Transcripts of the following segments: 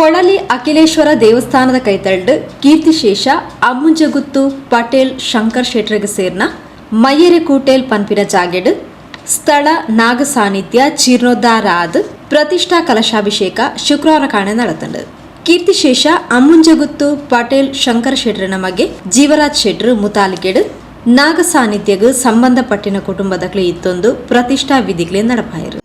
ಪೊಳಲಿ ಅಖಿಲೇಶ್ವರ ದೇವಸ್ಥಾನದ ಕೈತಲ್ಡ್ ಕೀರ್ತಿಶೇಷ ಅಮ್ಮುಂಜಗುತ್ತು ಪಟೇಲ್ ಶಂಕರ್ ಶೆಟ್ರೆಗ್ ಸೇರ್ನ ಮಯ್ಯೆರೆ ಕೂಟೇಲ್ ಪನ್ಪಿನ ಜಾಗೆಡ್ ಸ್ಥಳ ನಾಗ ಸಾನ್ನಿಧ್ಯ ಜೀರ್ಣೋದ್ಧಾರ ಆದ್ ಪ್ರತಿಷ್ಠಾ ಕಲಶಾಭಿಷೇಕ ಶುಕ್ರವಾರ ಕಾಣೆ ನಡತ್ಂಡ್. ಕೀರ್ತಿಶೇಷ ಅಮ್ಮುಂಜಗುತ್ತು ಪಟೇಲ್ ಶಂಕರ ಶೆಟ್ರೆನ ಮಗೆ ಜೀವರಾಜ್ ಶೆಟ್ರ್ ಮುತಾಲಿಕೆಡ್ ನಾಗ ಸಾನ್ನಿಧ್ಯಗ್ ಸಂಬಂಧಪಟ್ಟಿನ ಕುಟುಂಬದಕ್ಲು ಇತ್ತೊಂದು ಪ್ರತಿಷ್ಠಾ ವಿಧಿಕ್ಲೆನ್ ನಡಪಾಯೆರ್.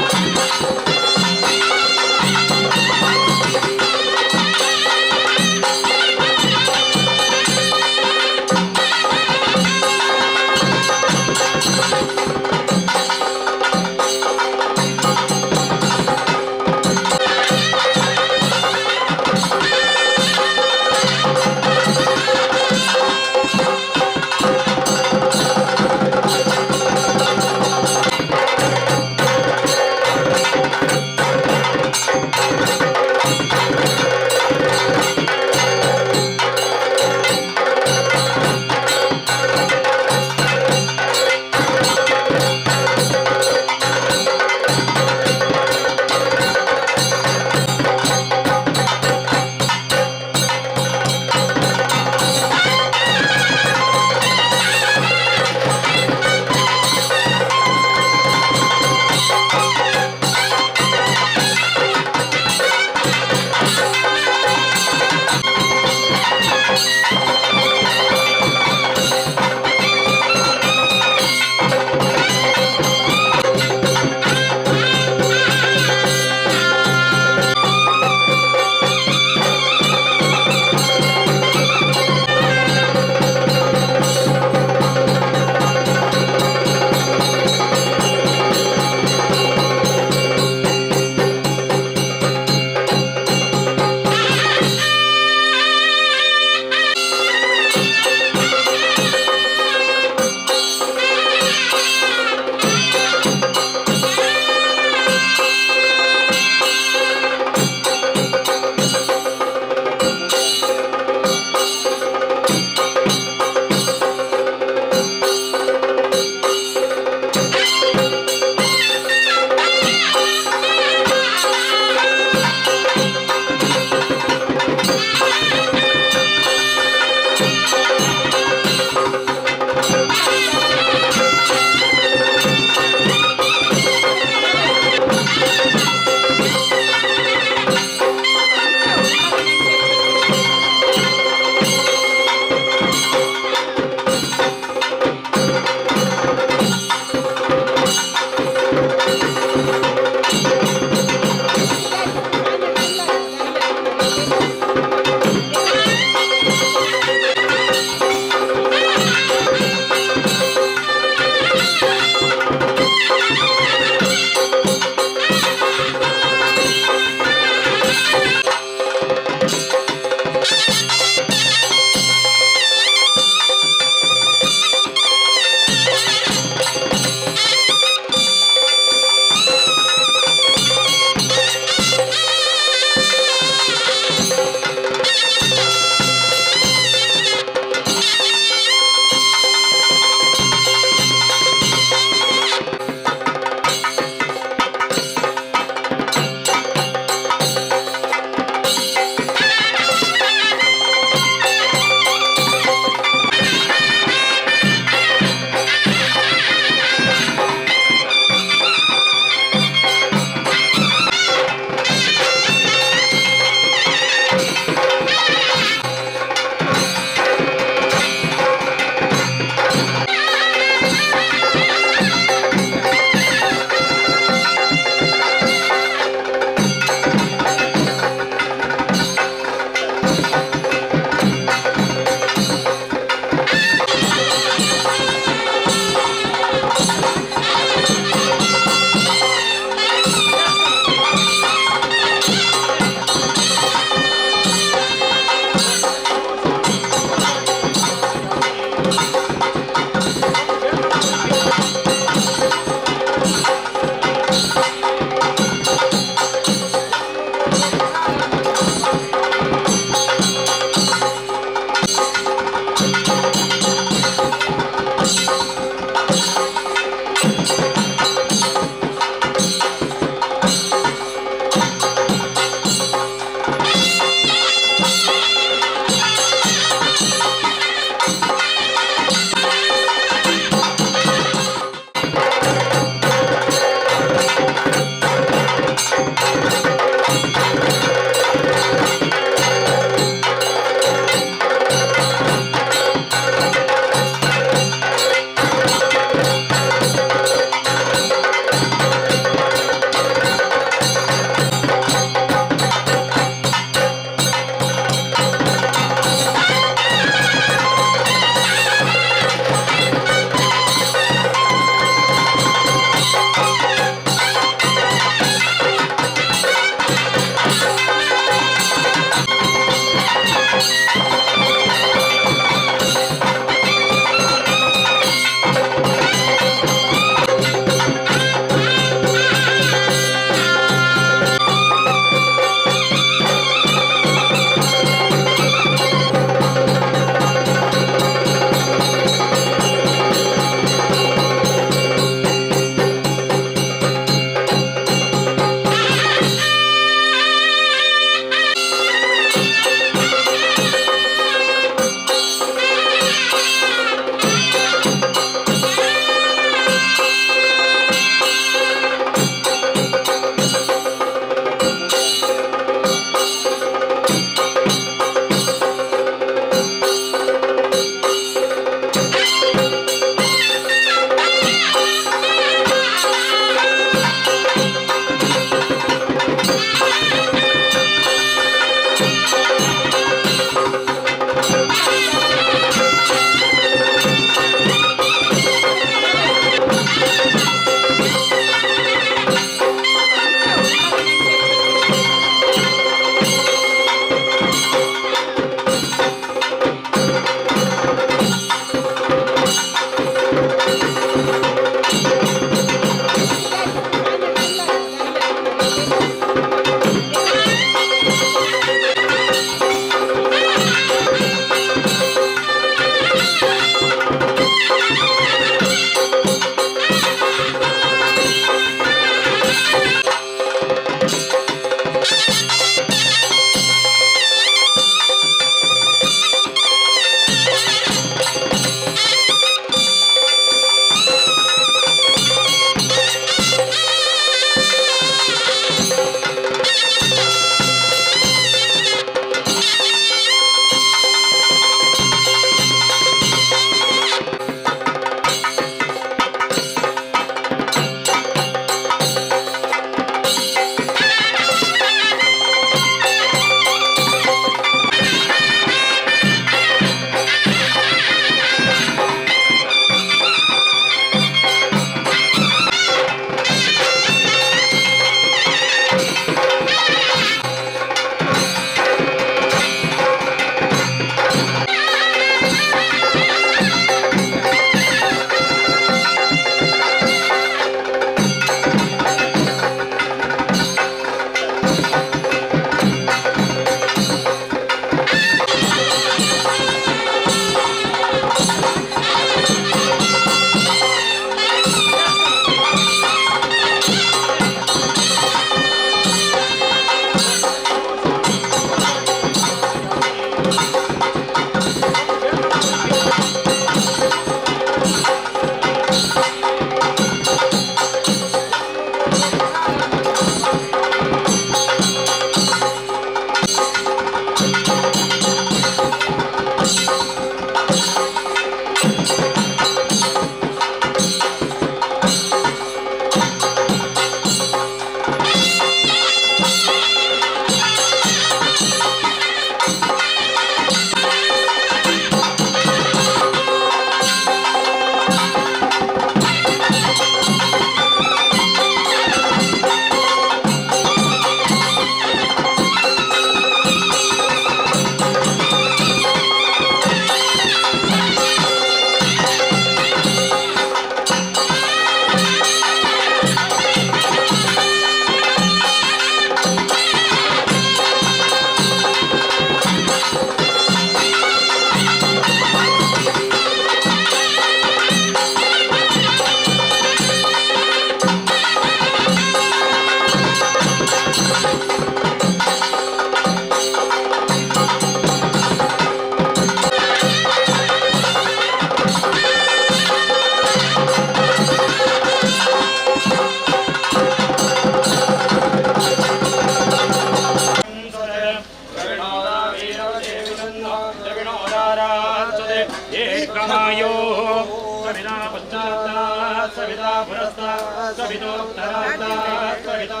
दीर्घमायोः सविता पश्चात्तात् सविता पुरस्तात् सवितोत्तरात्तात् सविता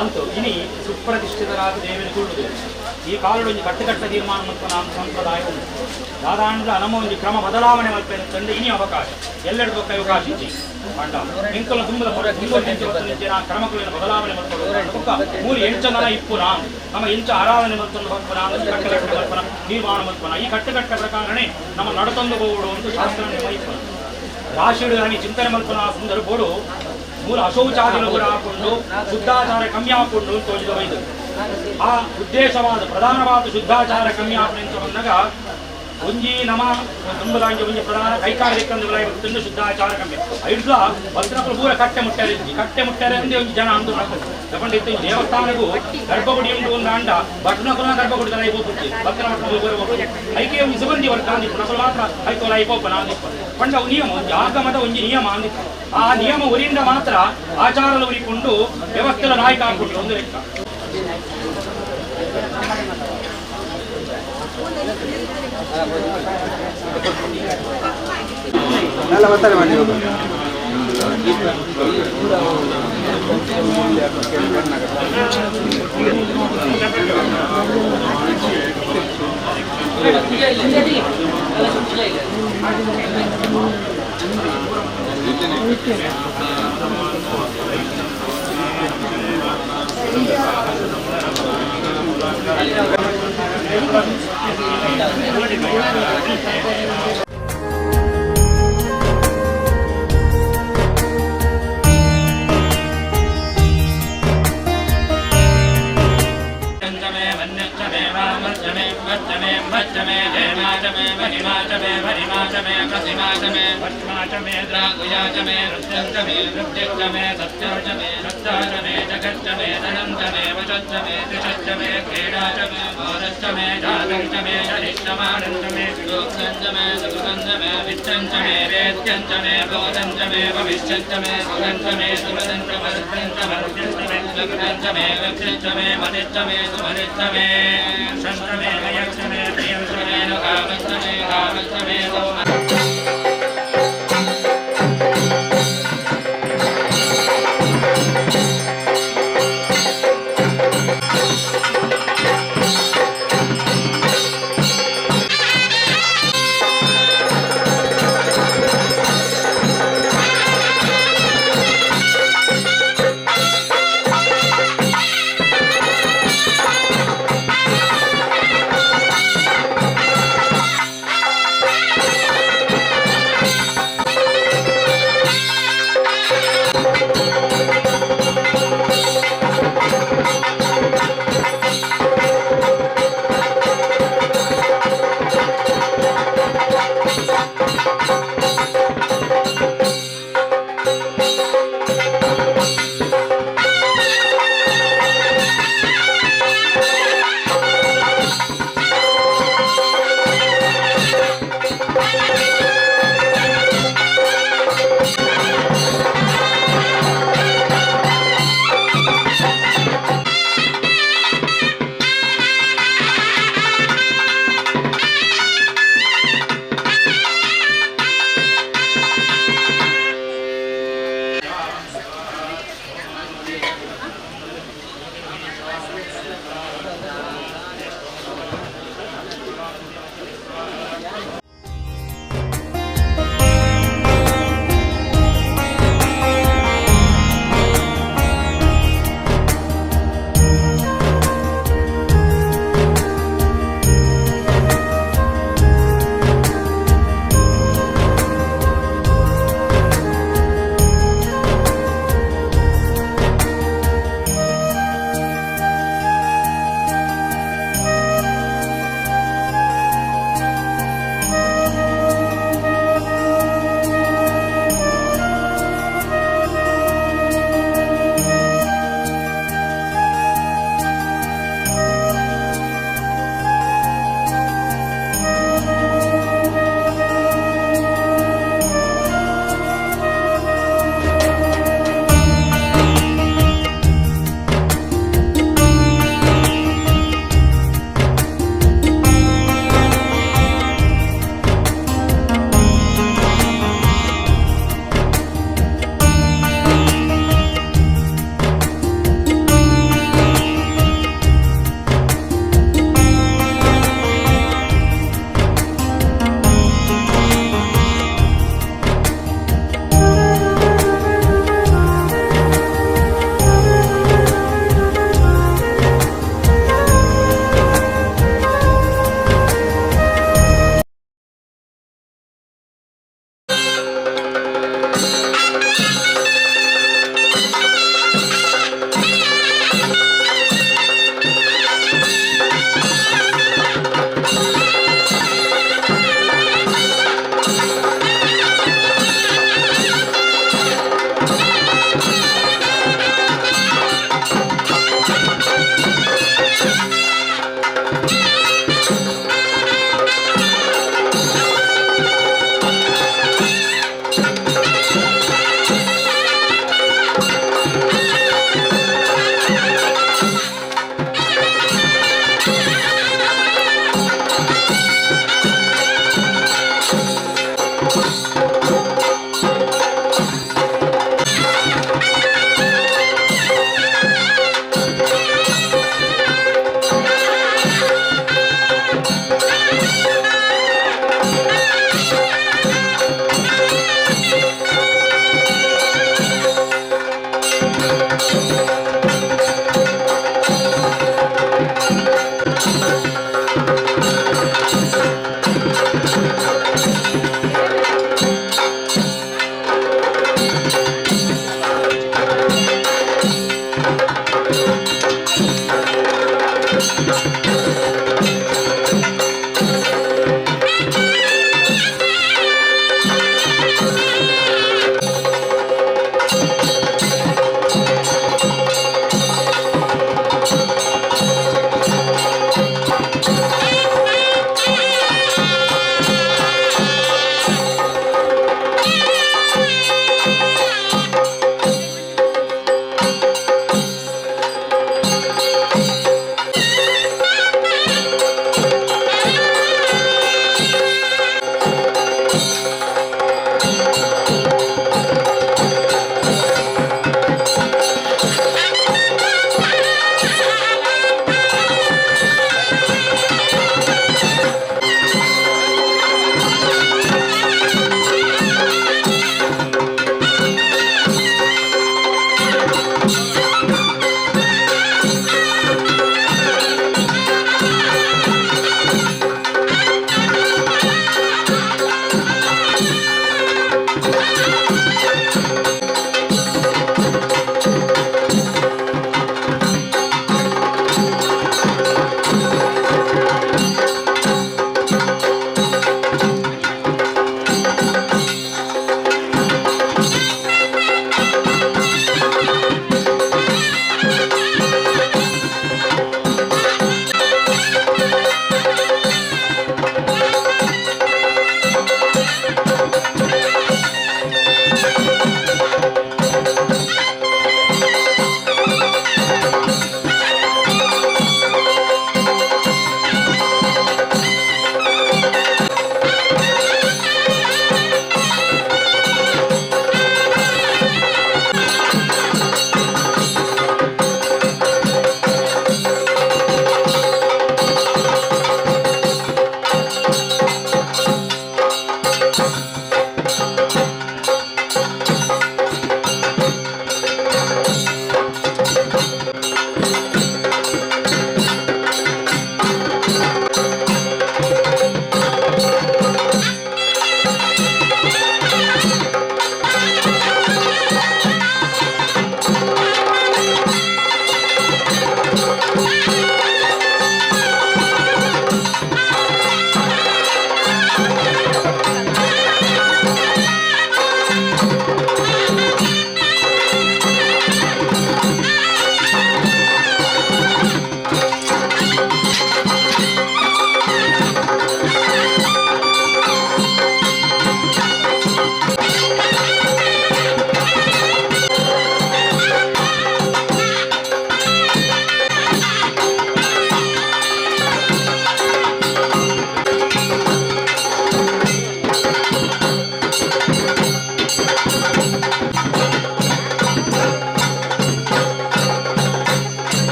ಅಂತು ಇನಿ ಸುಪ್ರತಿಷ್ಠಿತರಾದ ದೇವಿನ ಕೂಡುದು ಈ ಕಾಲಡೊಂಜಿ ಕಟ್ಟುಕಟ್ಟ ತೀರ್ಮಾನ ಮತ್ತು ನಾಮ ಸಂಪ್ರದಾಯ ಉಂಟು ದಾದಾಂಡ್ಲ ನಮ್ಮ ಒಂಜಿ ಕ್ರಮ ಬದಲಾವಣೆ ಮಲ್ಪೆನ ತಂದೆ ಇನಿ ಅವಕಾಶ ಎಲ್ಲೆಡೆ ಬೊಕ್ಕ ಅವಕಾಶ ಇಜ್ಜಿ ಪಂಡ ಎಂಕಲ್ನ ತುಂಬದ ತುಂಬ ಕ್ರಮಕುಲಿನ ಬದಲಾವಣೆ ಮಲ್ಪೊಡು ಬೊಕ್ಕ ಮೂಲು ಎಂಚ ನನ ಇಪ್ಪುನ ನಮ್ಮ ಎಂಚ ಆರಾಧನೆ ಮಲ್ತೊಂದು ಬರ್ಪುನ ಕಟ್ಟುಕಟ್ಟ ಮಲ್ಪನ ತೀರ್ಮಾನ ಮಲ್ಪನ ಈ ಕಟ್ಟುಕಟ್ಟ ಪ್ರಕಾರನೇ ನಮ್ಮ ನಡತೊಂದು ಹೋಗುಡು ಅಂತ ಶಾಸ್ತ್ರ ಇಪ್ಪುನ ರಾಶಿಡು ಹನಿ ಚಿಂತನೆ ಮಲ್ಪನ ಸಂದರ್ಭೋಡು ಮೂಲ ಅಶೌಚಾದಿನ ಕೂಡ ಹಾಕೊಂಡು ಶುದ್ಧಾಚಾರ ಕಮ್ಮಿ ಹಾಕೊಂಡು ತೋಜಿದ ವೈದ್ಯರು ಆ ಉದ್ದೇಶವಾದ ಪ್ರಧಾನವಾದ ಶುದ್ಧಾಚಾರ ಕಮ್ಮಿ ಹಾಕೊಂಡು ಅಂತ ಬಂದಾಗ ಒಂಜಿ ನಮ ತುಂಬದಾಂಜಿ ಒಂಜಿ ಪ್ರಧಾನ ಕೈಕಾರ್ಯಕ್ಕೆ ಶುದ್ಧಾಚಾರ ಕಮ್ಮಿ ಐಡ್ಲ ಭದ್ರಕುಲು ಪೂರ ಕಟ್ಟೆ ಮುಟ್ಟಾರೆ ಕಟ್ಟೆ ಮುಟ್ಟಾರೆ ಅಂದ್ರೆ ಒಂಜಿ ಜನ ಅಂದು ತಗೊಂಡಿತ್ತು ದೇವಸ್ಥಾನಕ್ಕೂ ಗರ್ಭಗುಡಿ ಉಂಟು ಒಂದು ಅಂಡ ಭಟ್ನಕುಲ ಗರ್ಭಗುಡಿ ತರ ಐಪೋಪುಟ್ಟಿ ಭಕ್ತರ ಮಟ್ಟದ ಪೂರ ಹೋಗ್ಬಿಟ್ಟು ಐಕೆ ಒಂದು ಸುಗಂಧಿ ವರ್ಗ ಅಂದಿಪ್ಪು ನಕಲು ಮಾತ್ರ ಐತೋಲ ಐಪೋಪನ ಅಂದಿಪ್ಪ ಪಂಡ ನಿಯಮ ಒಂಜಿ ಆಗಮದ ಒಂಜಿ ನಿಯಮ ಅಂದಿತ್ತು ಆ ನಿಯಮ ಉರಿಂದ ಮಾತ್ರ ಆಚಾರದ ಉರಿಕೊಂಡು ವ್ಯವಸ್ಥೆಯ ನಾಯಕ ಆಗ್ಬಿಟ್ಟು ಒಂದು ಲೆಕ್ಕ.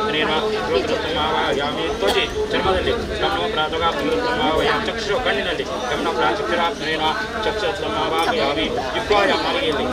ಶ್ರೋತ್ರೇನ ಶ್ರೋತ್ರಸ್ತಮಾವಾಹಯಾಮಿ. ತ್ವಚೆ ಚರ್ಮದಲ್ಲಿ ತಮ್ನೋ ಪ್ರಾತಗಾಪ್ತಮಾವಯಾಮಿ. ಚಕ್ಷು ಕಣ್ಣಿನಲ್ಲಿ ತಮ್ನೋ ಪ್ರಾಚಕ್ಷರಾಪ್ತೇನ ಚಕ್ಷುಸ್ತಮಾವಾಹಯಾಮಿ. ಜಿಹ್ವಾಯಾಮ್ ನಾಲಿಗೆಯಲ್ಲಿ.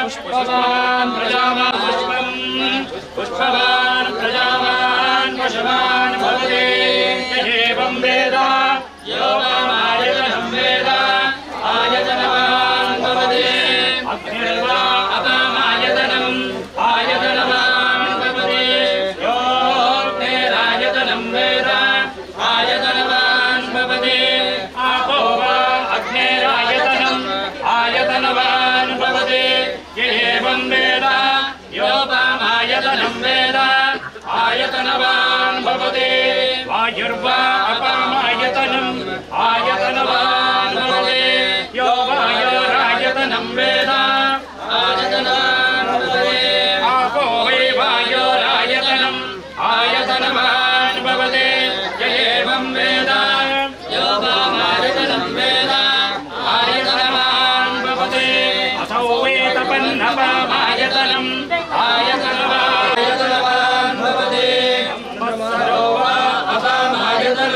पुष्पवान् प्रजावान् पुष्पं पुष्पवान् प्रजावान् पशवान् भवते एवं वेद यो वामायतनं वेद आयतनवान् भवते अग्निर्वा अपामायतनम् आयतनवान् भवते योऽग्नेरायतनं वेद आयतनवान् भवते आपो वा अग्नेरायतनम् आयतनवान् भवते एवं वेद योपामायतनं वेद आयतनवान् भवते वायुर्वा अपामायतनम् आयतनवान् भवते यो वा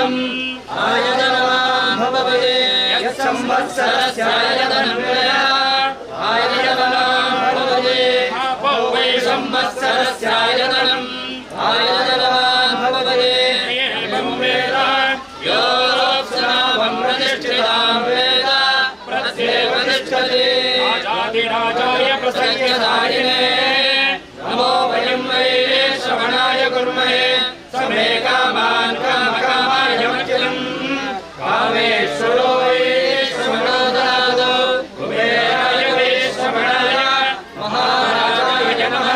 आयतनवान् भवते यत्संवत्सरस्यायतनं वेद आयतनवान् भवते आपो वै संवत्सरस्यायतनम् आयतनवान् भवते एवं वेद योऽप्सनाभं प्रतिष्ठितां वेद प्रत्येव तिष्ठति राजाधिराजाय प्रसङ्गदायिने नमो वयं वै श्रवणाय कुर्महे समे कामान् कामकामाय मह्यं कामेश्वरो वै श्रवणो ददातु कुबेराय वै श्रवणाय महाराजाय नमः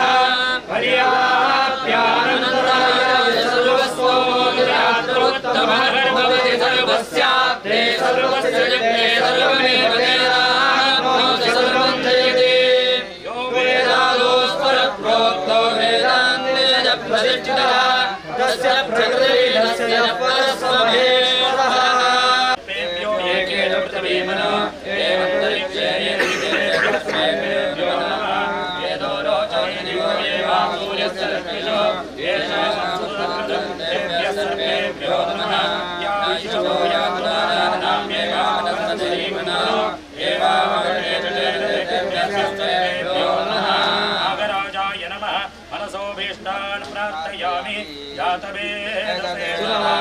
पर्याप्यानन्दाय सर्वस्वोत्तमः भवति सर्वस्याप्ते सर्वस्य जगते सर्वमेव वेदानोति सर्वं जयति यो वेदादोस्वर प्रोक्तो वेदान्तेन प्रतिष्ठितः तस्य प्रकृतिरस्य परस्महेश्वरः एकेन पृथिवीमनो एवन्तरिक्षेण वेदो रोचने दिवो एवा सूर्यस्य रश्मिषो येषां सुप्रकृतं सर्वेभ्यो नमः या ईशो या पुराणानाम्येवानन्दरीमनो एवामगणेभ्यो नमः नागराजाय नमः मनसोभीष्टान् प्रार्थयामि जातवेदसे दुर्गा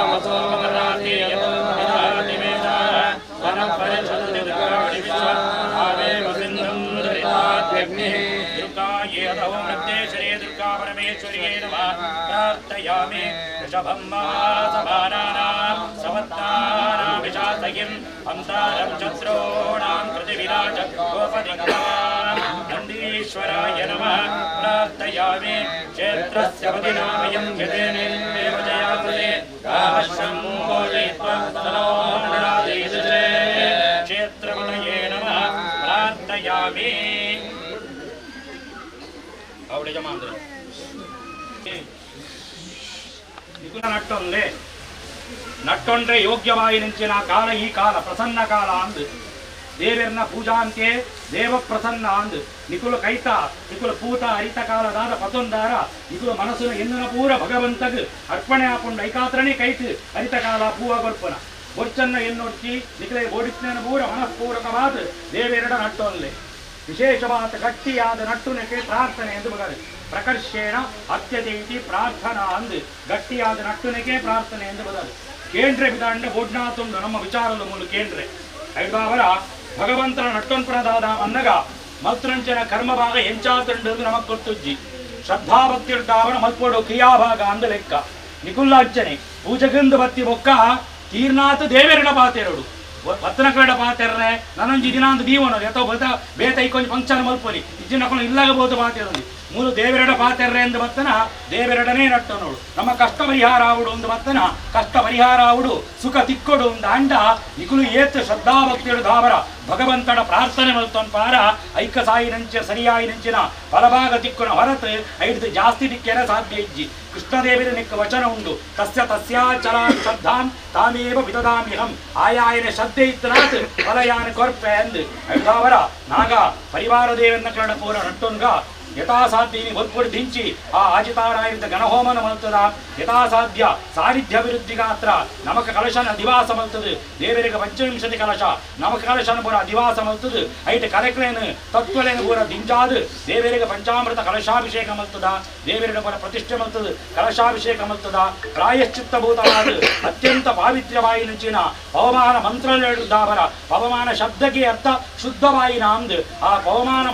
दुर्गा परमेश्वर्ये नमः प्रार्थयामि ऋषभं मासमानानां सवत्तानां विशासयिं हंसारं चत्रोणां कृतिविराज गोपदिङ्गां नन्दीश्वराय नमः प्रार्थयामि क्षेत्रस्य पतिनामयं यतेनेव जयासते कामशं भोजयित्वा तनो नराधीशे क्षेत्रपतये नमः प्रार्थयामि। ನಟ್ಟೊಂದೆ ನಟ್ಟೊಂಡ್ರೆ ಯೋಗ್ಯವಾಗಿ ನಿಂಚಿನ ಕಾಲ ಈ ಕಾಲ ಪ್ರಸನ್ನ ಕಾಲ ಅಂದು ದೇವರನ್ನ ಪೂಜಾಂತೆ ದೇವ ಪ್ರಸನ್ನ ಅಂದು ನಿಕುಲ ಕೈತ ನಿಕುಲ ಪೂತ ಹರಿತ ಕಾಲದಾದ ಪತೊಂದಾರ ನಿಕುಲ ಮನಸ್ಸಿನ ಎನ್ನುನ ಪೂರ ಭಗವಂತಗ್ ಅರ್ಪಣೆ ಹಾಕೊಂಡು ಐಕಾತ್ರನೇ ಕೈತು ಹರಿತ ಕಾಲ ಪೂವ ಕೊರ್ಪನ ಬೊರ್ಚನ್ನ ಎನ್ನೊಡ್ಚಿ ನಿಕುಲ ಬೋಡಿಸ್ನ ಪೂರ ಮನಃಪೂರ್ವಕವಾದ ದೇವೆರಡ ನಟ್ಟೊಂದೆ ವಿಶೇಷವಾದ ಗಟ್ಟಿಯಾದ ನಟ್ಟುನಕ್ಕೆ ಪ್ರಾರ್ಥನೆ ಎಂದು ಬಗಾರೆ ಪ್ರಕರ್ಷೇಣ ಅತ್ಯತೀತಿ ಪ್ರಾರ್ಥನಾ ಅಂದು ಗಟ್ಟಿಯಾದ ನಟ್ಟುನಕ್ಕೆ ಪ್ರಾರ್ಥನೆ ಎಂದು ಬದಾರೆ ಕೇಂದ್ರ ಬಿದಾಂಡ ಬೋಡ್ನಾತುಂಡು ನಮ್ಮ ವಿಚಾರದ ಮೂಲ ಕೇಂದ್ರೆ ಐದಾವರ ಭಗವಂತನ ನಟ್ಟೊನ್ಪುರದಾದ ಅನ್ನಗ ಮಲ್ತ್ರಂಚನ ಕರ್ಮಭಾಗ ಎಂಚಾತುಂಡು ಎಂದು ನಮಗ್ ಗೊತ್ತುಜ್ಜಿ ಶ್ರದ್ಧಾಭಕ್ತಿರ್ದಾವನ ಮಲ್ಪೋಡು ಕ್ರಿಯಾಭಾಗ ಅಂದ ಲೆಕ್ಕ ನಿಕುಲ್ಲಾರ್ಚನೆ ಪೂಜೆಗಂದು ಬತ್ತಿ ಬೊಕ್ಕ ತೀರ್ನಾಥ ದೇವೆರಡ ಪಾತೆರಡು ಬತ್ತನ ಕಡೆ ಪಾತೆರ್ರೆ ನಾನೊಂಜಿ ದಿನಾಂತ ದೀವನ ಅಥವಾ ಬತ್ತ ಬೇತ ಐಕೊಂಜಿ ಫಂಕ್ಷನ್ ಮಲ್ಪೊಲಿ ಇಜ್ಜಿನ ಇಲ್ಲಾಗಬಹುದು ಪಾತೆರೊಂದು ಮೂರು ದೇವರೆಡ ಪಾತೆರ್ರೆ ಎಂದು ಬತ್ತನ ದೇವರೆಡನೇ ನಟ್ಟನೋಡು ನಮ್ಮ ಕಷ್ಟ ಪರಿಹಾರ ಆವುಡು ಒಂದು ಬತ್ತನ ಕಷ್ಟ ಪರಿಹಾರ ಆವುಡು ಸುಖ ತಿಕ್ಕೊಡು ಒಂದು ಅಂಡ ನಿಕುಲು ಏತ್ ಶ್ರದ್ಧಾಭಕ್ತಿಯಡು ಧಾವರ ಭಗವಂತನ ಪ್ರಾರ್ಥನೆ ಮಲ್ತೊನ್ ಪಾರ ಐಕ ಸಾಯಿ ನಂಚ ಸರಿಯಾಯಿ ನಂಚಿನ ಫಲಭಾಗ ತಿಕ್ಕುನ ಹೊರತು ಐದು ಜಾಸ್ತಿ ತಿಕ್ಕೆರ ಸಾಧ್ಯ ಇಜ್ಜಿ ಕೃಷ್ಣದೇವಿನ ನಿಕ್ಕ ವಚನ ಉಂಡು ತಸ್ಯ ತಸ್ಯಾಚಲಾಂ ಶ್ರದ್ಧಾಂ ತಾಮೇವ ವಿದದಾಮ್ಯಹಂ ಆಯಾಯನ ಶ್ರದ್ಧೆ ಇತ್ತನಾತ್ ಫಲಯಾನ ಕೊರ್ಪೆ ಅಂದು ಐದಾವರ ನಾಗ ಪರಿವಾರ ದೇವನ್ನ ಕನ್ನಡ ಪೂರ ನಟ್ಟೊನ್ಗ ಯಥಾಸಾಧ್ಯನಿ ಒತ್ಪುಡಿ ದಿಂಚಿ ಆ ಆಜಿತಾರಾಯದ ಗಣಹೋಮನ ಮಲ್ತದ ಯಥಾಸಾಧ್ಯ ಸಾನ್ನಿಧ್ಯ ಅಭಿವೃದ್ಧಿಗಾತ್ರ ನಮಕ ಕಲಶನ ದಿವಾಸ ಮಲ್ತದು ದೇವರಿಗೆ ಪಂಚವಿಂಶತಿ ಕಲಶ ನಮಕ ಕಲಶನ ಪೂರ ದಿವಾಸ ಮಲ್ತದು ಐಟ ಕರೆಕ್ಲೇನು ತತ್ವಲೇನು ಪೂರ ದಿಂಜಾದು ದೇವರಿಗೆ ಪಂಚಾಮೃತ ಕಲಶಾಭಿಷೇಕ ಮಲ್ತದ ದೇವರಿಗೆ ಪೂರ ಪ್ರತಿಷ್ಠೆ ಮಲ್ತದು ಕಲಶಾಭಿಷೇಕ ಮಲ್ತದ ಪ್ರಾಯಶ್ಚಿತ್ತಭೂತವಾದ ಅತ್ಯಂತ ಪಾವಿತ್ರ್ಯವಾಯಿ ನಂಚಿನ ಪವಮಾನ ಮಂತ್ರದಾವರ ಪವಮಾನ ಶಬ್ದಕ್ಕೆ ಅರ್ಥ ಶುದ್ಧವಾಯಿನ ಅಂದು ಆ ಪವಮಾನ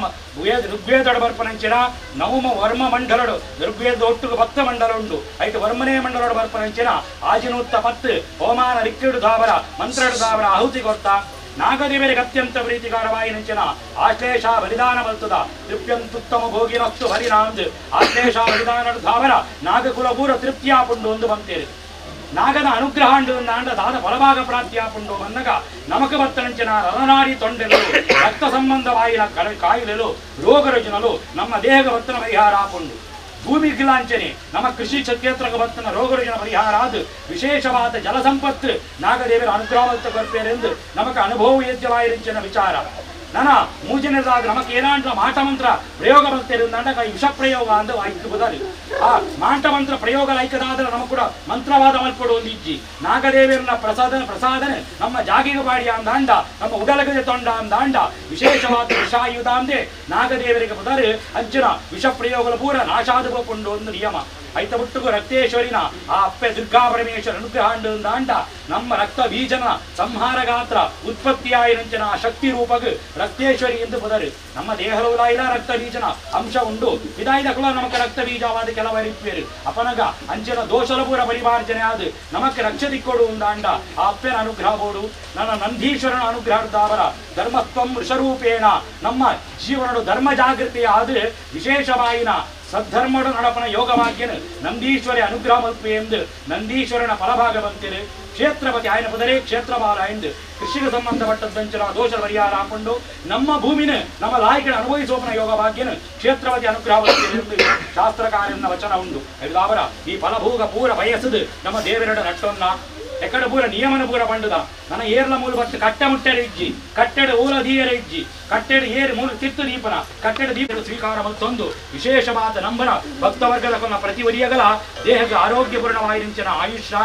ಋಗ್ವೇದಡ ಬರ್ಪನಂಚಿನ ನವಮ ವರ್ಮ ಮಂಡಲಡು ಋಗ್ವೇದ ಒಟ್ಟುಗು ಭಕ್ತ ಮಂಡಲ ಉಂಡು ಐಟು ವರ್ಮನೇ ಮಂಡಲಡು ಬರ್ಪನಂಚಿನ ಆಜಿನೂತ್ತ ಪತ್ತು ಪವಮಾನ ರಿಕ್ಕಿಡು ದಾವರ ಮಂತ್ರಡು ದಾವರ ಆಹುತಿ ಕೊರ್ತ ನಾಗದೇವರಿಗೆ ಅತ್ಯಂತ ಪ್ರೀತಿಕಾರವಾಯಿ ನಂಚಿನ ಆಶ್ಲೇಷ ಬಲಿದಾನ ಮಲ್ತದ ತೃಪ್ಯಂತುತ್ತಮ ಭೋಗಿನಸ್ತು ಹರಿನಾಂದ್ ಆಶ್ಲೇಷ ಬಲಿದಾನ ಧಾವರ ನಾಗಕುಲ ಪೂರ ತೃಪ್ತಿಯಾಪುಂಡು ಒಂದು ಬಂತೇರಿ ನಾಗದ ಅನುಗ್ರಹ ಅಂಡು ದಾದ ಫಲಭಾಗ ಪ್ರಾಪ್ತಿಯಾಪುಂಡು ಬಂದಾಗ ನಮಕ ಬತ್ತನಂಚಿನ ರನನಾರಿ ತೊಂಡೆಲು ರಕ್ತ ಸಂಬಂಧವಾಯಿನ ಕಾಯಿಲೆಲು ರೋಗ ರುಜಿನಲು ನಮ್ಮ ದೇಹದ ಬತ್ತನ ಪರಿಹಾರ ಆಪುಂಡು ಭೂಮಿ ಗಿಲಾಂಚನೆ ನಮ್ಮ ಕೃಷಿ ಕ್ಷೇತ್ರಕ್ಕೆ ಬತ್ತನ ರೋಗ ರುಜಿನ ಪರಿಹಾರ ಆದ ವಿಶೇಷವಾದ ಜಲಸಂಪತ್ತು ನಾಗದೇವರ ಅನುಗ್ರಹ ಕೊರ್ಪೇರೆಂದು ನಮಕ ಅನುಭವ ಯೋಗ್ಯವಾಯಿರಂಚಿನ ವಿಚಾರ. ನನ ಮೂಜನೇದಾದ ನಮಕ್ ಏನಾಂಟ್ಲ ಮಾಟ ಮಂತ್ರ ಪ್ರಯೋಗ ಬರ್ತಿರುಂದಾಂಡ ವಿಷ ಪ್ರಯೋಗ ಅಂದ ಐಕ್ ಬುದಾರಿ ಆ ಮಾಟ ಮಂತ್ರ ಪ್ರಯೋಗ ಲೈಕದಾದ್ರೆ ನಮಕ್ ಕೂಡ ಮಂತ್ರವಾದ ಮಲ್ಪಡು ಒಂದು ಇಜ್ಜಿ ನಾಗದೇವರನ್ನ ಪ್ರಸಾದನೆ ನಮ್ಮ ಜಾಗಿಗೆ ಬಾಡಿ ಅಂದಾಂಡ ನಮ್ಮ ಉಡಲಗದೆ ತೊಂಡ ಅಂದಾಂಡ ವಿಶೇಷವಾದ ವಿಷಾಯುಧ ಅಂದೆ ನಾಗದೇವರಿಗೆ ಬುದಾರು ಅಂಚಿನ ವಿಷ ಪ್ರಯೋಗಗಳ ಪೂರ ನಾಶಾದ ಕೊಂಡು ಒಂದು ನಿಯಮ ಐತ ಬಿಟ್ಟುಗು ರಕ್ತೇಶ್ವರಿನ ಆ ಅಪ್ಪೆ ದುರ್ಗಾ ಪರಮೇಶ್ವರ ಅನುಗ್ರಹ ಅಂಡ ನಮ್ಮ ರಕ್ತ ಬೀಜನ ಸಂಹಾರ ಗಾತ್ರ ಉತ್ಪತ್ತಿಯಾಯಿನಂಚಿನ ಶಕ್ತಿ ರೂಪಗ್ ರಕ್ತೇಶ್ವರಿ ಎಂದು ಬುದರು ನಮ್ಮ ದೇಹಲೋಲಾಯಿಲ ರಕ್ತ ಬೀಜನ ಅಂಶ ಉಂಡು ಇದಾಯ್ದ ಕುಲ ನಮಕ ರಕ್ತ ಬೀಜವಾದ ಕೆಲವರಿಪ್ಪೇರು ಅಪನಗ ಅಂಚಿನ ದೋಷಲ ಪೂರ ಪರಿಮಾರ್ಜನೆ ಆದು ನಮಕ್ ರಕ್ಷೆ ದಿಕ್ಕೊಡು ಉಂದಾಂಡ ಆ ಅಪ್ಪೆನ ಅನುಗ್ರಹ ಬೋಡು ನನ್ನ ನಂದೀಶ್ವರನ ಅನುಗ್ರಹದಾವರ ಧರ್ಮತ್ವಂ ವೃಷರೂಪೇಣ ನಮ್ಮ ಜೀವನಡು ಧರ್ಮ ಜಾಗೃತಿ ಆದು ವಿಶೇಷವಾಯಿನ ಸದ್ಧರ್ಮಡು ನಡಪನ ಯೋಗವಾಗ್ಯನು ನಂದೀಶ್ವರಿ ಅನುಗ್ರಹ ಮಲ್ಪು ಎಂದು ನಂದೀಶ್ವರನ ಫಲಭಾಗ ಬಂತಿರು ಕ್ಷೇತ್ರಪತಿ ಆಯನ ಪದರೇ ಕ್ಷೇತ್ರಬಾಲ ಎಂದು ಕೃಷಿಗೆ ಸಂಬಂಧಪಟ್ಟದ್ದಂಚಿನ ದೋಷ ಪರಿಹಾರ ಹಾಕೊಂಡು ನಮ್ಮ ಭೂಮಿನ ನಮ್ಮ ಲಾಯಕನ ಅನುಭವಿಸೋಪನ ಯೋಗ ಭಾಗ್ಯನು ಕ್ಷೇತ್ರಪತಿ ಅನುಗ್ರಹ ಎಂದು ಶಾಸ್ತ್ರಕಾರನ ವಚನ ಉಂಡು. ಅವರ ಈ ಫಲಭೋಗ ಪೂರ ಬಯಸದು ನಮ್ಮ ದೇವರಡ ನಟ್ಟೊನ್ನ ಎಕ್ಕಡ ಪೂರ ನಿಯಮನ ಪೂರ ಪಂಡುದ ನನ್ನ ಏರ್ಲ ಮೂಲು ಬತ್ತು ಕಟ್ಟ ಮುಟ್ಟೆರ ಇಜ್ಜಿ ಕಟ್ಟೆಡ ಊಲ ದೀಯರ ಇಜ್ಜಿ ಕಟ್ಟೆಡ ಏರು ಮೂಲು ತಿತ್ತು ದೀಪನ ಕಟ್ಟೆಡ ದೀಪದ ಸ್ವೀಕಾರ ಮತ್ತೊಂದು ವಿಶೇಷವಾದ ನಂಬರ ಭಕ್ತವರ್ಗದ ಕೊನ್ನ ಪ್ರತಿ ವರಿಯಗಲ ದೇಹದ ಆರೋಗ್ಯಪೂರ್ಣವಾಯಿರಂಚನ ಆಯುಷ್ಯ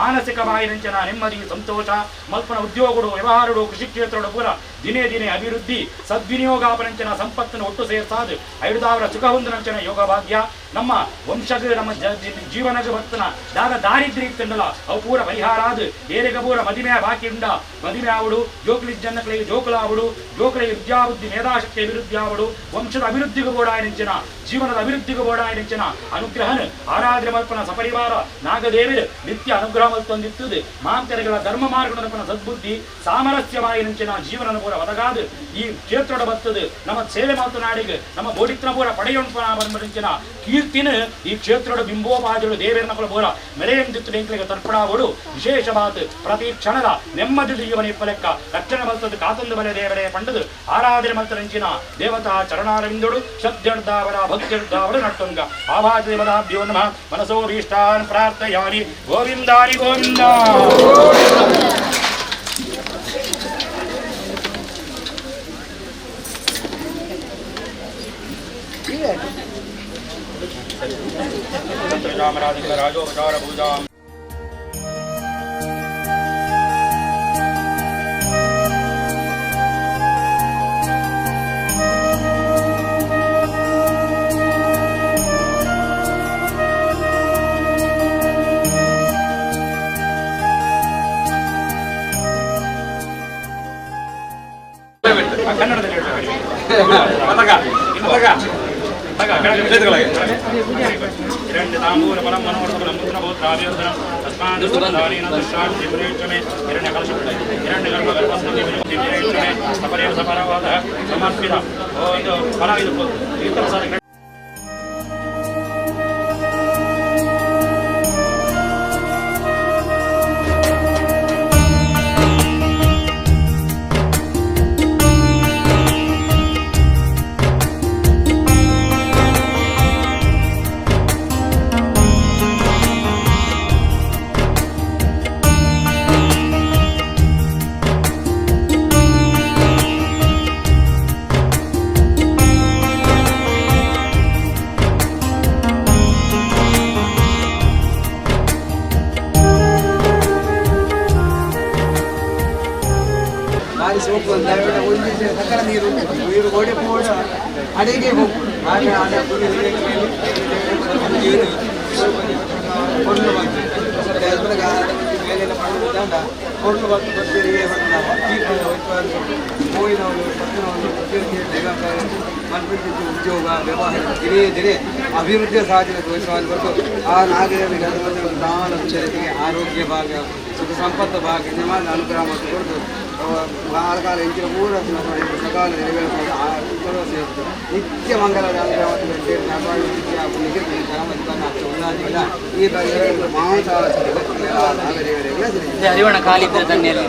ಮಾನಸಿಕವಾಯಿರಂಚನ ನೆಮ್ಮದಿ ಸಂತೋಷ ಮಲ್ಪನ ಉದ್ಯೋಗಗಳು ವ್ಯವಹಾರಗಳು ಕೃಷಿ ಕ್ಷೇತ್ರಗಳು ಪೂರ ದಿನೇ ದಿನೇ ಅಭಿವೃದ್ಧಿ ಸದ್ವಿನಿಯೋಗಾಪನಂಚನ ಸಂಪತ್ತನ್ನು ಒಟ್ಟು ಸೇರ್ಸಾದು ಐದುದಾವರ ಸುಖ ಹೊಂದನಂಚನ ಯೋಗ ಭಾಗ್ಯ ನಮ್ಮ ವಂಶಗ ನಮ್ಮ ಜೀವನಗ ಭಕ್ತನ ದಾದ ದಾರಿದ್ರ್ಯ ಇತ್ತಂಡಲ ಅವು ಪೂರ ಪರಿಹಾರ ಅದು ಏರೆಗ ಪೂರ ಮದಿಮೆ ಬಾಕಿ ಉಂಡ ಮದಿಮೆ ಆವಡು ಜೋಕಲಿ ಜನಗಳಿಗೆ ಜೋಕುಲಾವಡು ಜೋಕಲಿಗೆ ವಿದ್ಯಾಬುದ್ಧಿ ಮೇಧಾಶಕ್ತಿ ಅಭಿವೃದ್ಧಿ ಆವಡು ವಂಶದ ಅಭಿವೃದ್ಧಿಗೂ ಬೋಡಾಯನಿಂಚನ ಜೀವನದ ಅಭಿವೃದ್ಧಿಗೂ ಬೋಡಾಯನಿಂಚನ ಅನುಗ್ರಹನ ಆರಾಧನೆ ಮಲ್ಪನ ಸಪರಿವಾರ ನಾಗದೇವರು ನಿತ್ಯ ಅನುಗ್ರಹ ಮಲ್ತೊಂದಿತ್ತದು ಮಾಂತರಗಳ ಧರ್ಮ ಮಾರ್ಗದ ಸದ್ಬುದ್ಧಿ ಸಾಮರಸ್ಯವಾಯಿನಂಚಿನ ಜೀವನನ ಪೂರ ಒದಗಾದು ಈ ಕ್ಷೇತ್ರದ ಬರ್ತದೆ ನಮ್ಮ ಸೇವೆ ಮಾತನಾಡಿಗೆ ನಮ್ಮ ಬೋಡಿತ್ರ ಪೂರ ಪಡೆಯೊಂಪನ ಬಂದಂಚಿನ ಕೀರ್ತಿನ ಈ ಕ್ಷೇತ್ರದ ಬಿಂಬೋಪಾದಿಗಳು ದೇವೇರನ ಕುಲ ಪೂರ ಮೆರೆಯಂದಿತ್ತು ಎಂಕ್ಲಿಗೆ ತರ್ಪಣಾವಡು ವಿಶೇಷವಾದ ಪ್ರತಿ ಕ್ಷಣದ ನೆಮ್ಮದಿ ಜೀವನ ಇಪ್ಪಲೆಕ್ಕ ರಕ್ಷಣೆ ಮಲ್ತದ್ದು ಕಾತಂದು ಬಲೆ ದೇವರೇ ಪಂಡದು ಆರಾಧನೆ ಮಲ್ತರಂಚಿನ ದೇವತಾ ಚರಣಾರವಿಂದೊಡು ಶ್ರದ್ಧೆಡ್ದಾವರ ಭಕ್ತಿಡ್ದಾವರು ನಟ್ಟುಂಗ ಆಭಾಜ ದೇವತಾಭ್ಯೋ ನಮಃ ಮನಸೋ ಭೀಷ್ಟಾನ್ ಪ್ರಾರ್ಥಯಾಮಿ ಗೋವಿಂದಾರಿ ಗೋವಿಂದ. ರಾಜೋಪಚಾರ ಪೂಜಾ. ಕನ್ನಡದಲ್ಲಿ ಎರಡು ತಾಂಬೂಲ ಫಲಂ ಮನೋರಥಫಲಂ ಪುತ್ರಪೌತ್ರಾಭಿವರ್ಧನಂ ತಸ್ಮಾತ್ ದುಷ್ಟಾನೇನ ಹಿರಣ್ಯ ಕಲಶ ಹಿರಣ್ಯ ಗರ್ಭ ಗರ್ಭಸ್ಮತಿ ಸಪರೇವ ಸಪರವಾದ ಸಮರ್ಪಿತ ಇದು ಫಲ ಇದು ತೀರ್ಥಪ್ರಸಾದ. ಬಾರಿ ಸೋಪು ಅಂತ ಒಂದು ಸಕ್ಕರೆ ನೀರು ನೀರು ಗೋಡೆ ಪೋಡ ಅಡಿಗೆ ಹೋಗ್ಬೋದು ಹಾಗೆ ಕೊಡ್ಲು ಬಂತು ಮೇಲೆಲ್ಲ ಪಡೆದು ಕೊಡ್ಲು ಬಂತು ಭಕ್ತರಿಗೆ ಹೂವಿನವರು ಭಕ್ತನವರು ಮಲ್ಪಿಟ್ಟು ಉದ್ಯೋಗ ವ್ಯವಹಾರ ದಿನೇ ದಿನೇ ಅಭಿವೃದ್ಧಿಯ ಸಾಧನೆ ತೋರಿಸುವ ಹೊರತು ಆ ನಾಗರಿಕ ದಾನ ಚರಿತೆಗೆ ಆರೋಗ್ಯ ಭಾಗ್ಯ ಸುಖ ಸಂಪತ್ತು ಭಾಗ್ಯ ನಿಮ್ಮ ಅನುಗ್ರಹ ಮತ್ತು ಕೊಡ್ತು ಕಾಲ ಕಾಲ ಇಂಚಿನ ಪೂರ ಸಕಾಲ ನೆರವೇರಿಸುವುದು ನಿತ್ಯ ಮಂಗಲದ ಅನುಗ್ರಹ ಈ ಹರಿವಣ ಕಾಲಿದ್ದರೆ ತನ್ನೆಯಲ್ಲಿ.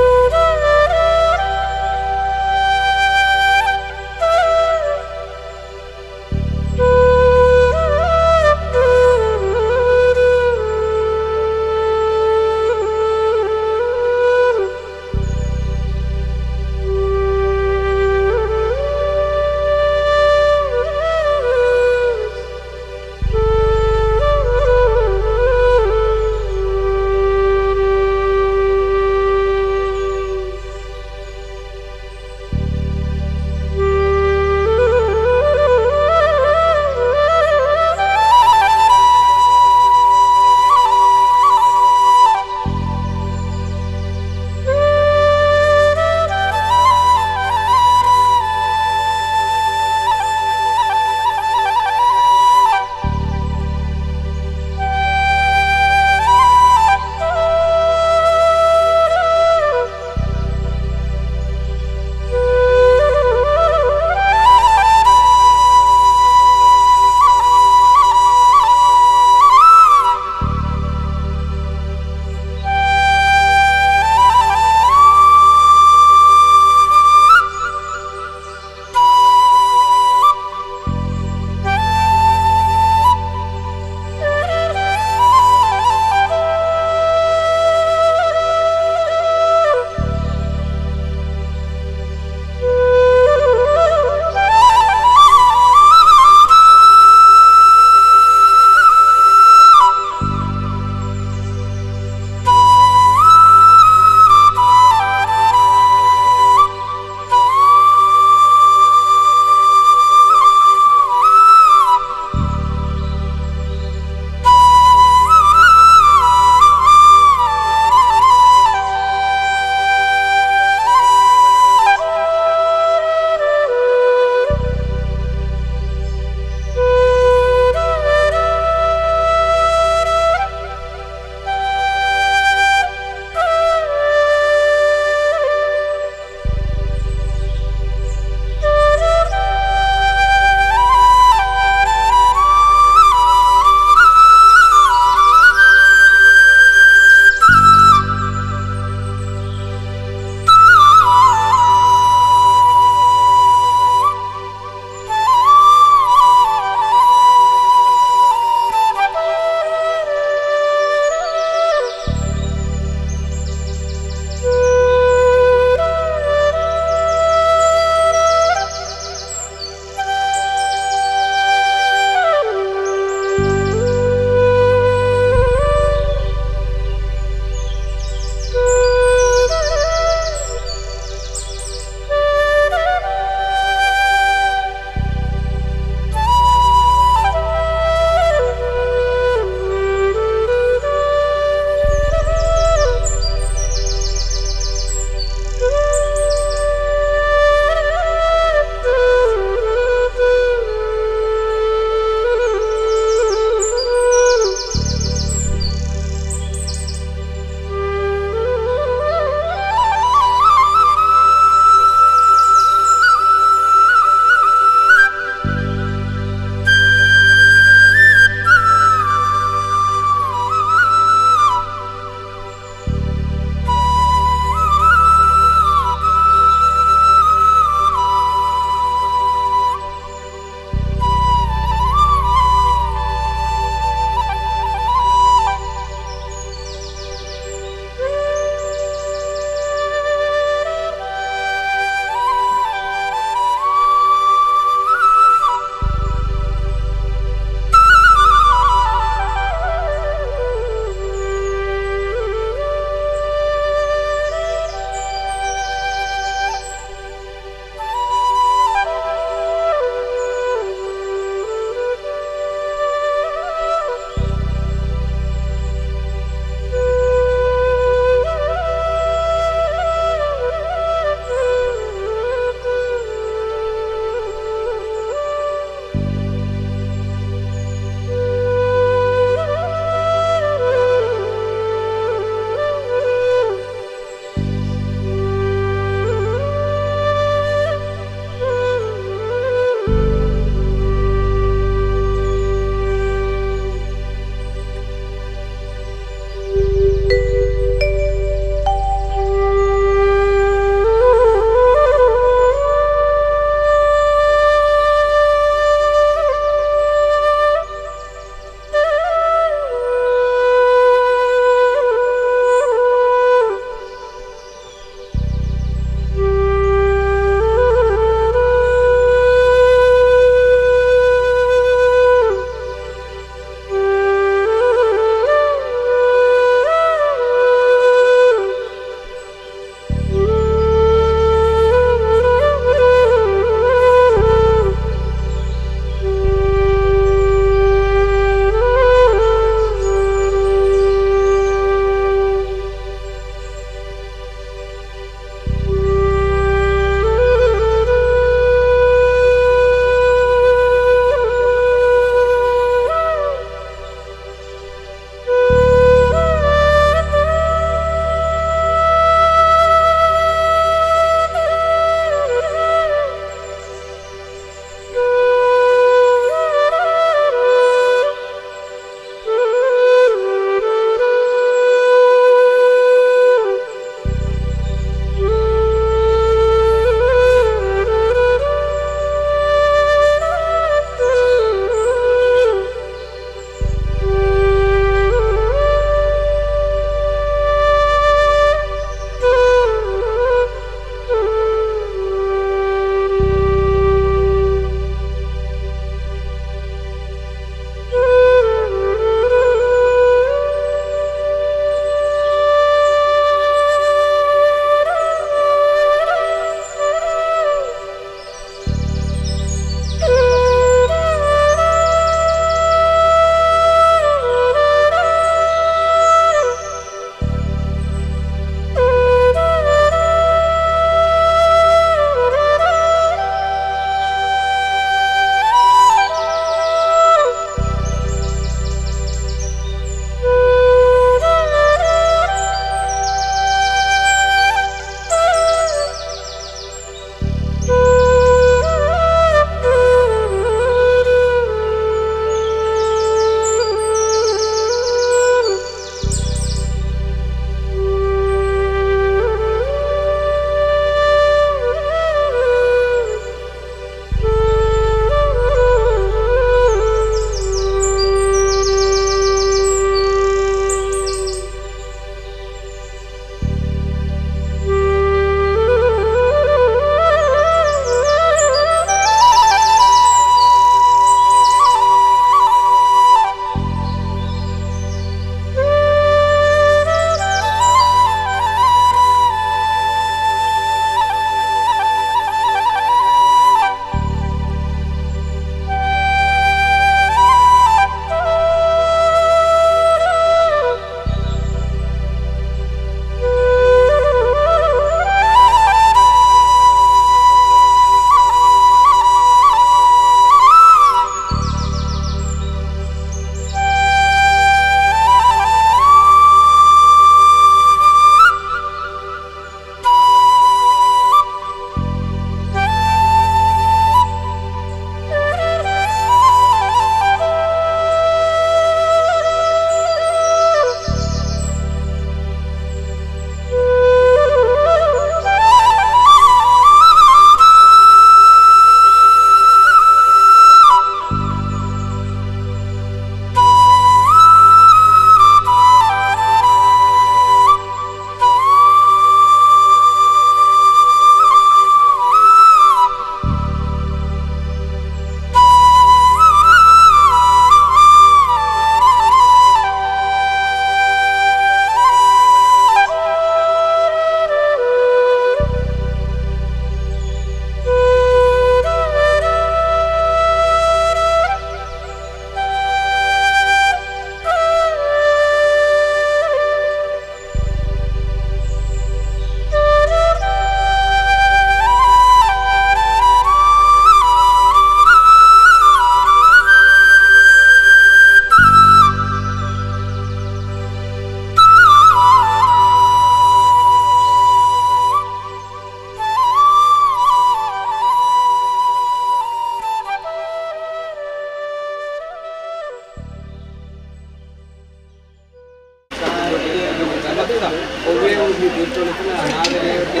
ಒಂಜಿ ತೀರ್ಥೊಲುಪ್ಪುನ ನಾಗದೇವತೆ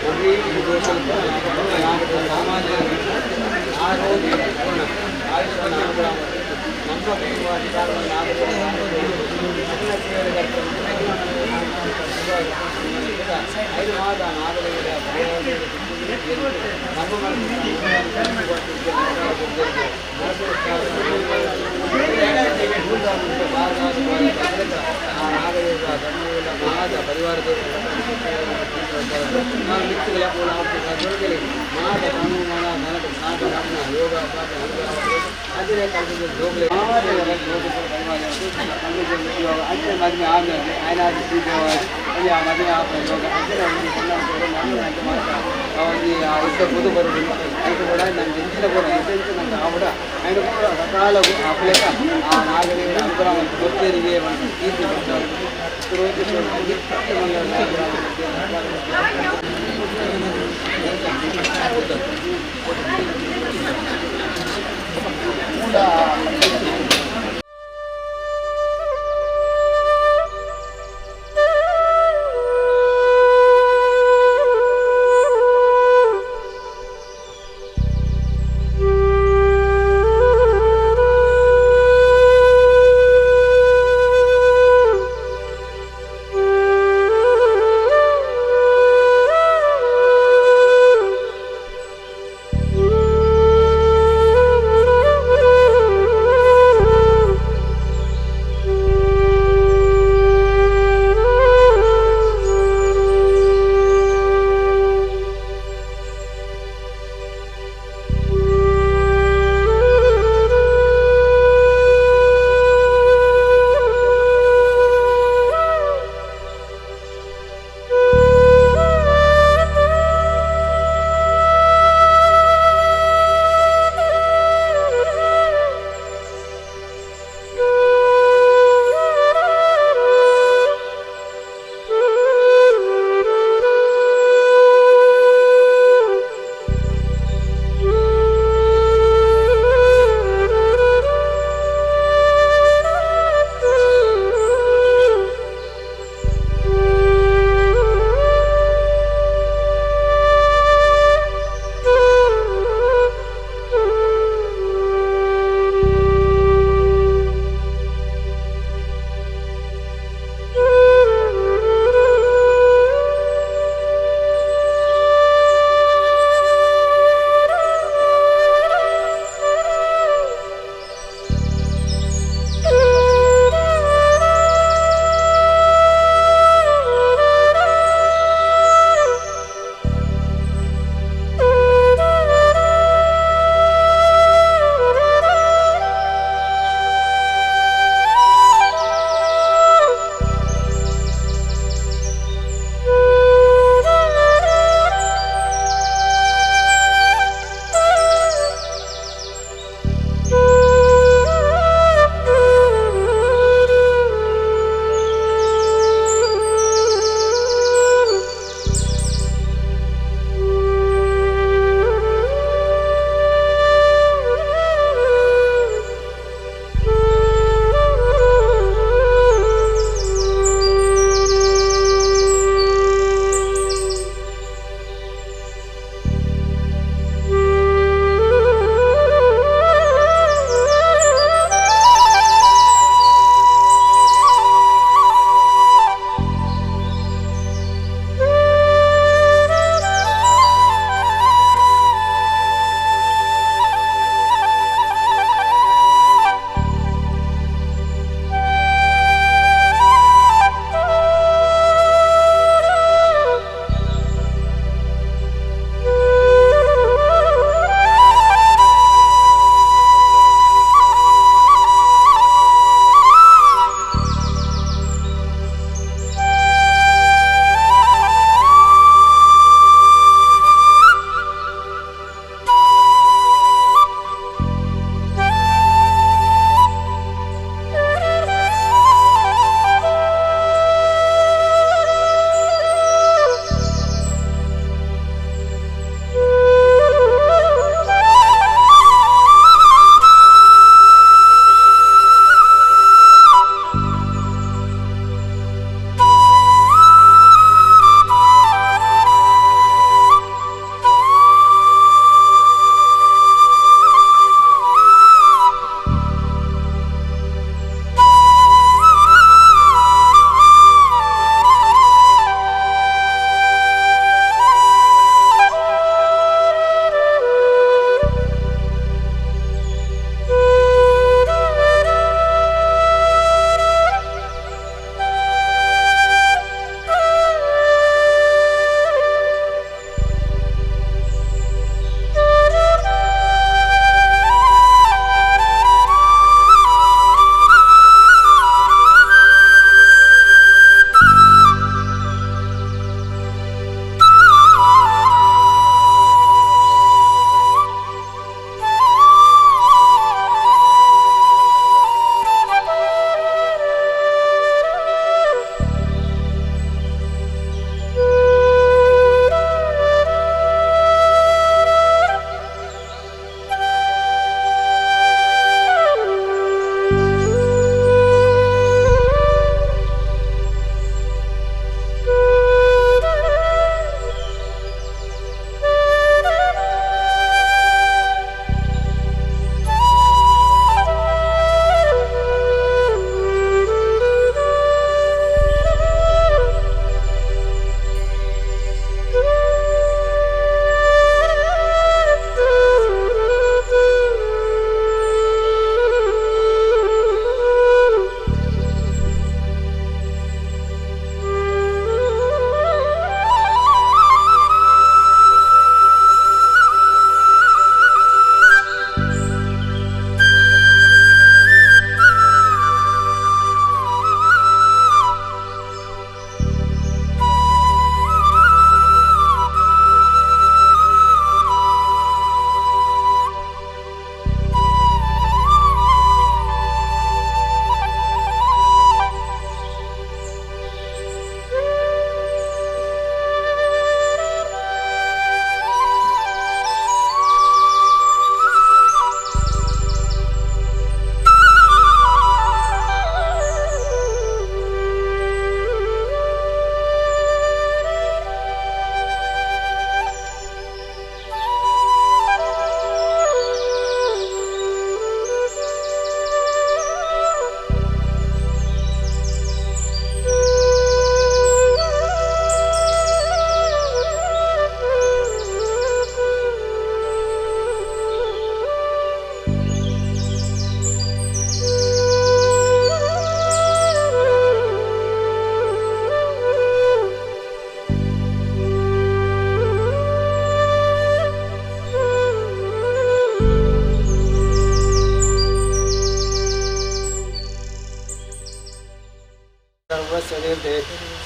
ಒವ್ವೇ ದೋಷಲುಪ್ಪುನ ಸಾಮಾನ್ಯ ಆರೋಗ್ಯ ಆಯುಷ್ಯ ಅನುಗ್ರಹ ನಮ್ಮ ಕುಟುಂಬ ಐದು ಮಾದ ನಾಗದೇವರ ನಮ್ಮ ಪರಿವಾರ ಯೋಗ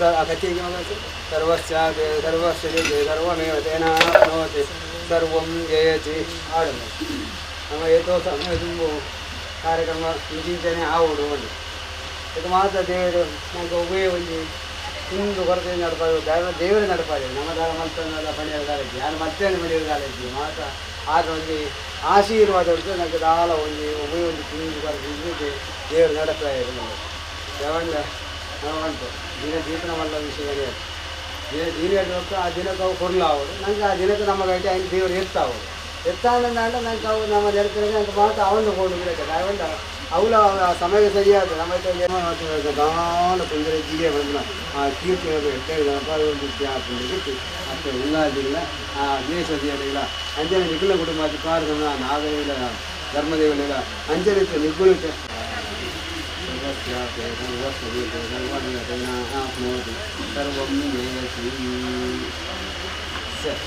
ಸ ಸರ್ವಸ್ಯ ಸರ್ವಸ್ಯ ಸರ್ವಮೇವ ತೇನಾಪ್ನೋತಿ ಸರ್ವಂ ಜಯತಿ. ಆಡೋದು ನಮ್ಮ ಏತೋ ಸಮಯ ತುಂಬು ಕಾರ್ಯಕ್ರಮ ಇಂಚಿಂಚನೆ ಆವೊಡು ಒಂದು ಇದು ಮಾತ್ರ. ದೇವರು ನಂಗೆ ಒವ್ವೇ ಒಂಜಿ ಹಿಂದು ಕೊರತೆ ನಡಪಾದು, ದೇವರೇ ನಡಪಾದೆ. ನಮ್ಮ ದಾರ ಮಲ್ತನಲ್ಲ ಪಣಿಯರ ಕಾಲೇಜಿ ಯಾರು ಮತ್ತೆ ಪಣಿಯರ ಕಾಲೇಜಿ ಮಾತ್ರ. ಆದ ಒಂಜಿ ಆಶೀರ್ವಾದ ಉಂಟು ನಂಗೆ. ದಾಲ ಒಂಜಿ ಒವ್ವೇ ಒಂಜಿ ತಿಂದು ಕೊರತೆ ದೇವರು ನಡಪಾಯ. ಯಾವಂಡ ನಾವು ಉಂಟು ದಿನ ದೀಪನ ಮಲ್ಲ ವಿಷಯ ದಿನ ದಿನ ಆ ದಿನಕ್ಕೆ ಅವು ಕೊಡ್ಲಾವಡು ನಂಗೆ. ಆ ದಿನಕ್ಕೆ ನಮ್ಮ ಗೈಟೆ ಐನು ದೇವರು ಎತ್ತಾವಡು ಎತ್ತಾಂಡ ನಂಗೆ ಅವು ನಮ್ಮ ನೆರಪಿನ ನಂಗೆ ಮಾತ್ರ ಅವನು ಕೊಂಡು ಬಿಡಕ್ಕೆ. ಯಾವಂಡ ಅವಳ ಆ ಸಮಯ ಸರಿಯಾದ ನಮ್ಮ ದಾಲ ತೊಂದರೆ ಜಿಗೆ ಬಂದ ಆ ಕೀರ್ತಿ ಆಪುಂಡು. ಅತ್ತೆ ಉಲ್ಲಾದಿಲ್ಲ ಆ ದೇಶದಿಲ್ಲ ಅಂಜನೆ ನಿಗುಲ ಕುಟುಂಬ ಕಾರ್ಯಕ್ರಮ ನಾಗರಿಲ್ಲ ಧರ್ಮದೇವಲಿಲ್ಲ ಅಂಜನೆ ನಿಗುಲು ಸರ್ವಂ ಸರಿ.